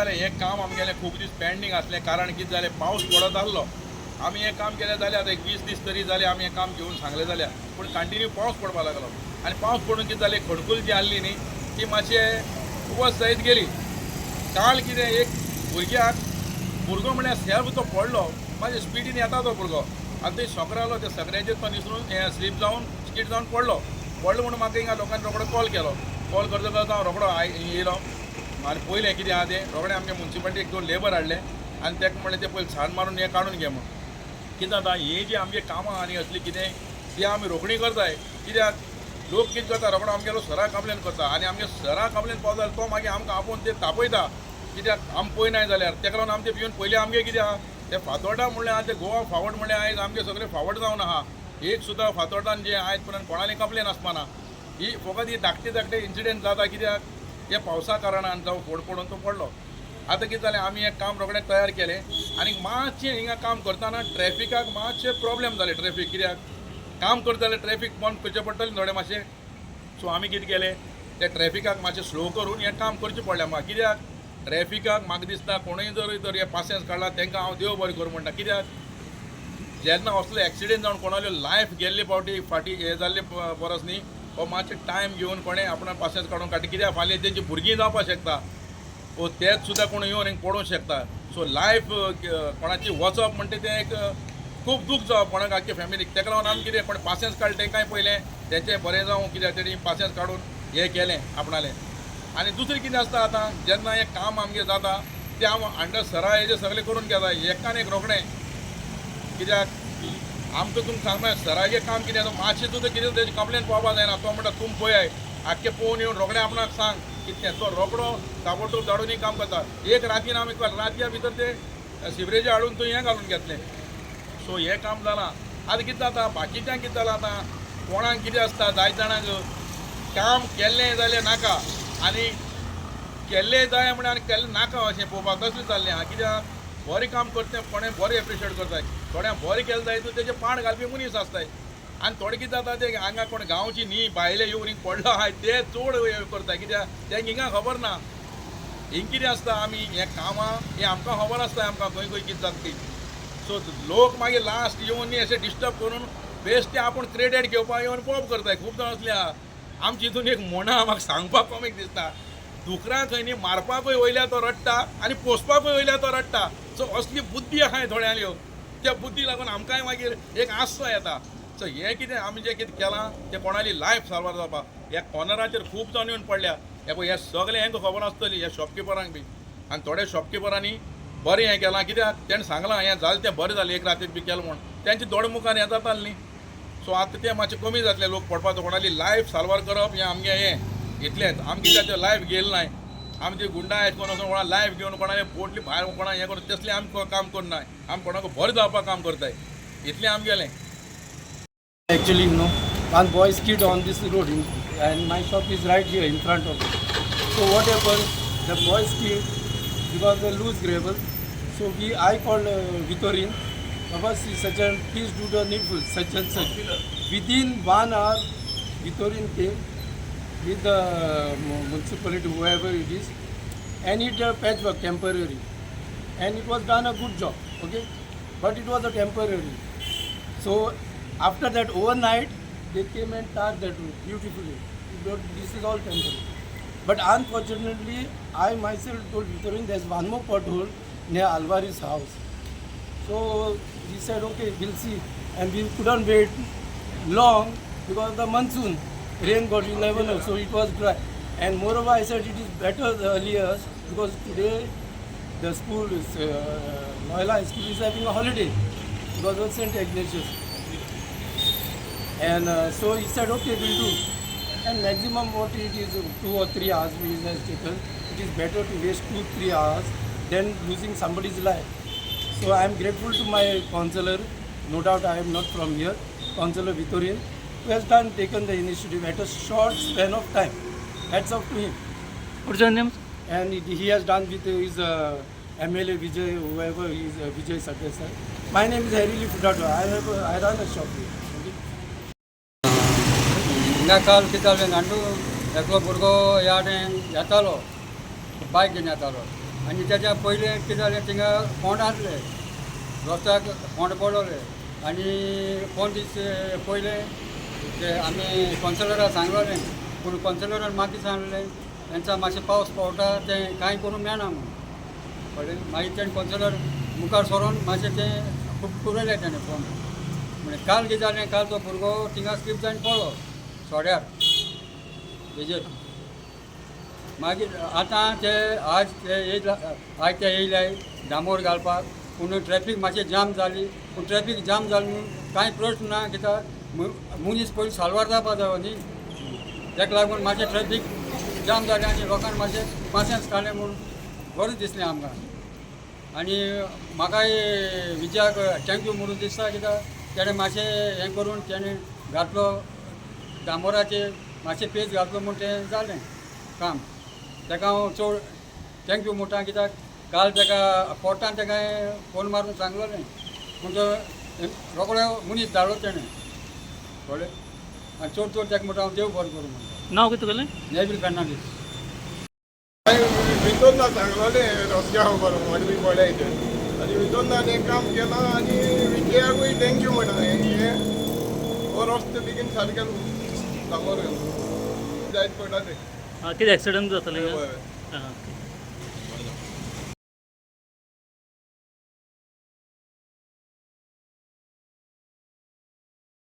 जालें, हें काम आमगेलें खूब दीस पेंडींग आसलें. कारण कितें जालें, पावस पडत आसलो. आमी हें काम केलें जाल्यार आतां एक 20 दीस तरी जाले आमी हें काम घेवन सांगलें जाल्यार, पूण कंटिन्यू पावस पडपाक लागलो आनी पावस पडून कितें जालें, खडकूल जी आहली न्ही, ती मातशें वच जायत गेली. काल कितें, एक भुरग्याक, भुरगो म्हळ्यार सेल्फ तो पडलो. मातशें स्पिडीन येता तो भुरगो आनी थंय सकरो आसलो, त्या सकऱ्याचेर तो निसरून हें स्लीप जावन स्कीड जावन पडलो. पडलो म्हणून म्हाका हिंगा लोकांनी रोखडो कॉल केलो. कॉल करता करता हांव रोखडो येयलो आनी पयलें कितें आहा तें. रोखडें आमगे मुन्सिपालिटी एक दोन लेबर हाडले आनी ताका म्हणलें, तें पयलीं साण मारून हें काडून घे म्हूण. कितें जाता, ही जी आमगे कामां आनी असली कितें ती आमी रोखडी करताय. कित्याक लोक कितें करता, रोखडो आमगेलो सरा कंप्लेन करता आनी आमगे सरा कंप्लेन पावता जाल्यार तो मागीर आमकां आपोवन ते तापयता, कित्याक आमी पळयनाय जाल्यार. तेका लागून आमी ते भिवन पयलीं आमगे कितें आहा ते फातोर्डा म्हणल्यार आहा ते गोवा फावट म्हणल्यार आयज आमगे सगळे फावट जावन आहा. एक सुद्दां फातोर्डान जे आयज पर्यंत कोणाली कंप्लेन आसपाना. ही फकत ही धाकटे धाकटे इन्सिडेंट जाता. कित्याक ते पावसा कारणान जावं फोड पडून तो पडलो. आतां कितें जालें, आमी हें काम रोखडें तयार केलें आनी मातशें हिंगा काम करतना ट्रॅफिकाक मातशें प्रॉब्लेम जालें. ट्रॅफीक कित्याक काम करता जाल्यार ट्रॅफीक बंद करचें पडटलें थोडें मातशें. सो आमी कितें केलें, ते ट्रॅफिकाक मातशें स्लो करून हें काम करचें पडलें आमकां. कित्याक ट्रॅफिकाक म्हाका दिसता कोणूय जर तर हें पासियेंस काडला, तांकां हांव देव बरें करूं म्हणटा. कित्याक जेन्ना असलो एक्सिडेंट जावन कोणाल्यो लायफ गेल्ले फावटी फाटीं हें जाल्ले परस न्ही, हो मातशें टायम घेवन कोणें आपणा पासियेंस काडून काडटा. कित्याक फाल्यां तेंची भुरगीं जावपाक शकता वो तेच सुद्दां कोण येवन हिंग पडोवंक शकता. सो लायफ कोणाची वचप म्हणटा तें एक खूब दूख जावप कोणाक, आख्खे फॅमिलीक. तेका लागून आमी कितें कोण पासियेंस काडलें, तेंकांय पयलें तेंचें बरें जावं. कित्याक तेणी पासियेंस काडून हें केलें आपणालें. आनी दुसरें कितें आसता, आतां जेन्ना हें काम आमगें जाता तें हांव अंडर सरा हेजें सगळें करून घेता एकान एक रोखडें. कित्याक आमकां तुमकां सांगता, सरागें काम कितें आसा, मातशें सुद्दां कितें तेजी कंप्लेन पावपाक जायना. तो म्हणटा, तुमी पळयाय, आख्खें पळोवन येवन रोखडें आपणाक सांग कितें. तो रोखडो ताबडतोब धाडून काम करता. एक रातीन आमी रातया भितर ते सिवरेज हाडून थंय हें घालून घेतलें. सो हें काम जालां. आतां कितें जाता, बाकीच्यांक कितें जालां, आतां कोणाक कितें आसता, जायते जाणांक काम केल्लें जाल्यार नाका आनी केल्लें जाय म्हण आनी केल्लें नाका अशें पळोवपाक तसलें जाल्लें आहा. कित्याक बरें काम करता तें कोणें बरें एप्रिशिएट करताय, थोड्यांक बरें केलें जाय तेजे पाड घालपी मनीस आसताय. आनी थोडे कितें जाता, ते हांगा कोण गांवची न्ही, भायले येवन हिंग पडलो आहाय ते चड हें करताय. कित्याक तेंका हिंगा खबर ना हिंग कितें आसता. आमी हें कामां हें आमकां खबर आसता, आमकां खंय खंय कितें जाता ती. सो लोक मागीर लास्ट येवन न्ही अशें डिस्टर्ब करून बेश्टे आपूण क्रेडीट घेवपाक येवन पळोवप करताय. खूब जाण असले आहा. आमच्या हितून एक म्हणा म्हाका सांगपाक कॉमीक दिसता, दुकरां खंय न्ही मारपाकूय वयल्या तो रडटा आनी पोसपाकूय वयल्या तो रडटा. सो असली बुद्धी आहाय थोड्यांल्यो. त्या बुद्धी लागून आमकांय मागीर एक आसो येता. सो हें कितें आमी जें कितें केलां तें कोणाली लायफ साल्वार जावपाक. ह्या कॉर्नराचेर खूब जाण येवन पडल्या. हे पळय, हे सगळे हेंकां खबर आसतली, ह्या शॉपकिपरांक बी. आनी थोडे शॉपकिपरांनी बरें हें केलां, कित्याक तेणें सांगलां हें जालें तें बरें जालें, एक रातीक बी केलें म्हूण. तेंचे दोळे मुखार हें जातालें न्ही. सो आतां तें मातशें कमी जातलें लोक पडपाचो. कोणाली लायफ साल्वार करप हें आमगें हें इतलेंच. आमी कित्याक तें लायफ घेयलें नाय. आमी ती गुंडा येश करून वचून कोणा लायफ घेवन कोणाले पोटली भायर कोणा हें करून तसलें आमी काम करनाय. आमी कोणाक बरें जावपाक काम करताय, इतलें आमगेलें. Actually, one boy skid on this road and my shop is right here in front of it. So what happened? The boy skid because the loose gravel. So I called Vitorin, "Baba, see such and please do the needful, such and such." Within one hour, Vitorin came with the municipality, whoever it is, and he did a patchwork temporary. And it was done a good job, okay? But it was a temporary. So after that, overnight, they came and tarred that road beautifully. This is all temporary. But unfortunately, I myself told Vitorin there's one more pothole near Alvaris house. So he said, "Okay, we'll see." And we couldn't wait long because the monsoon, rain got, you never know, so it was dry. And moreover, I said it is better the earlier because today the school is, Loyola High School is having a holiday because of St. Ignatius. And so he said, "Okay, we'll do." And maximum what it is, 2 or 3 hours we has taken. It is better to waste 2, 3 hours than losing somebody's life. So I am grateful to my councillor, no doubt I am not from here, Councillor Vitorin, who has done taken the initiative at a short span of time. Hats off to him. What's your name? And he has done with his MLA Vijay, whoever he is, Vijay Sardesai. My name is Harry Lee Furtado. I run a shop here. Okay? हिंगा काल कितें जालें, नांडू एकलो भुरगो ह्या कडेन येतालो, बायक घेवन येतालो. आनी तेच्या पयलें कितें जालें, थिंगा फोंड आसले रस्त्याक, फोंड पडले आनी 5 दीस पयलें ते आमी कौन्सिलराक सांगलेलें, पूण कौन्सिलरान मागीर सांगलें तेंचा मातशें पावस पडटा, तें कांय करूंक मेळना म्हूण, कळ्ळें. मागीर तेणें कौन्सिलर मुखार सरोन मातशें तें खूब पुरयलें तेणें फोन. म्हणजे काल कितें जालें, काल तो भुरगो थिंगा स्लीप जावन पडलो सड्यार हेजेर. मागीर आतां ते आज ते येयला, आज ते येयले डांबोर घालपाक, पूण ट्रॅफीक मातशें जाम जाली. पूण ट्रॅफीक जाम जाली म्हणून कांय प्रश्न ना, कित्याक मनीस पयलीं साल्वार जावपा जायो न्ही. ताका लागून मातशें ट्रॅफीक जाम जालें आनी लोकांक मातशें पाशेंस काडलें म्हूण बरें दिसलें आमकां. आनी म्हाकाय विजयाक thank you म्हणून दिसता, कित्याक तेणें मातशें हें करून तेणें घातलो डांबराचेर मातशें पेज घातलो म्हूण तें जालें काम. ताका हांव चड thank you म्हणटा, कित्याक काल ताका पोर्टान ताका हांवें फोन मारून सांगलोलें, पूण तो रोकडो मनीस धाडलो तेणें, कळ्ळें. आनी चड चड ताका म्हणटा हांव देव बरें करूं म्हणटा. नाव कितें तुगेलें? नेवील फेर्नांडीस. वितोंदा सांगलोलें रस्त्या बरो म्हाका पळय तें, आनी वितोंदान हें काम केलां आनी विजयाकूय thank you म्हणा. हें हो रस्तो बेगीन सारकें डांबर जायत पडटा तें. कितें एक्सिडंट जातालें? हय. आं, ओके.